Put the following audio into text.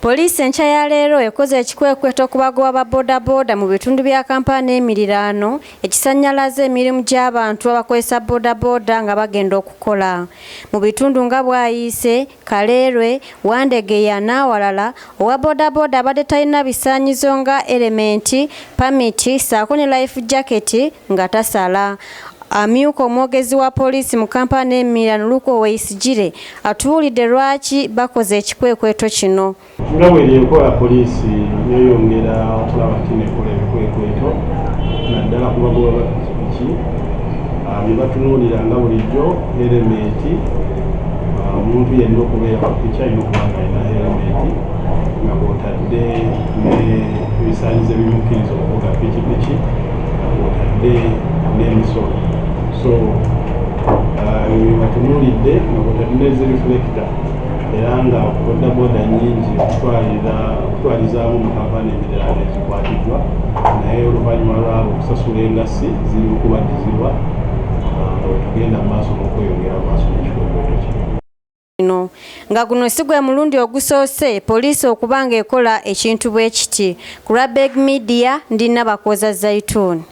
Poliisi enkya ya leero ekoze ekikwekweto ku bagoba ba bodaboda mu bitundu bya Kampala n'emiriraano ekisannyalaza emirimu gy'abantu abakozesa bodaboda nga bagenda okukola. Mu bitundu nga Bwayiise, Kaleerwe, Wandegeya n'awalala, owa bodaboda abadde talina bisaanyizo nga erementi, pamiti ssaako ne life jacket nga tasala. Amyuka omwogezi wa poliisi mu Kampala n'emiriraano Luke Oweyisigire atubuulidde lwaki bakoze ekikwekweto kino. Nga bweri enkola poliisi yeyongera okulaba nti nekola ebikwekweto naddala ku bagoba ba pikipiki ah, bye batunuulira nga bulijjo erementi ah, omuntu yenna okubeera ku piki alina okuba nga alina erementi nga bwotadde n'ebisaanyizo ebimukkiriza okuvuga pikipiki nga bwotadde n'emisolo so ah, ebyo batunuulidde nga bwotadde nezi reflector era nga bodaboda nyingi okutwalizaamu mu kampani emirala ezikwatiddwa naye oluvannyuma lwabo okusasula engassi ziri mu kubaddizibwa ah, nga wetugenda mu maaso n'okweyongera mu maaso n'ekikwekweto kino. Kino nga guno si gwe mulundi ogusoose poliisi okuba ng'ekola ekintu bwe kiti. Ku lwa Beg Media ndi Nabakooza Zaitun.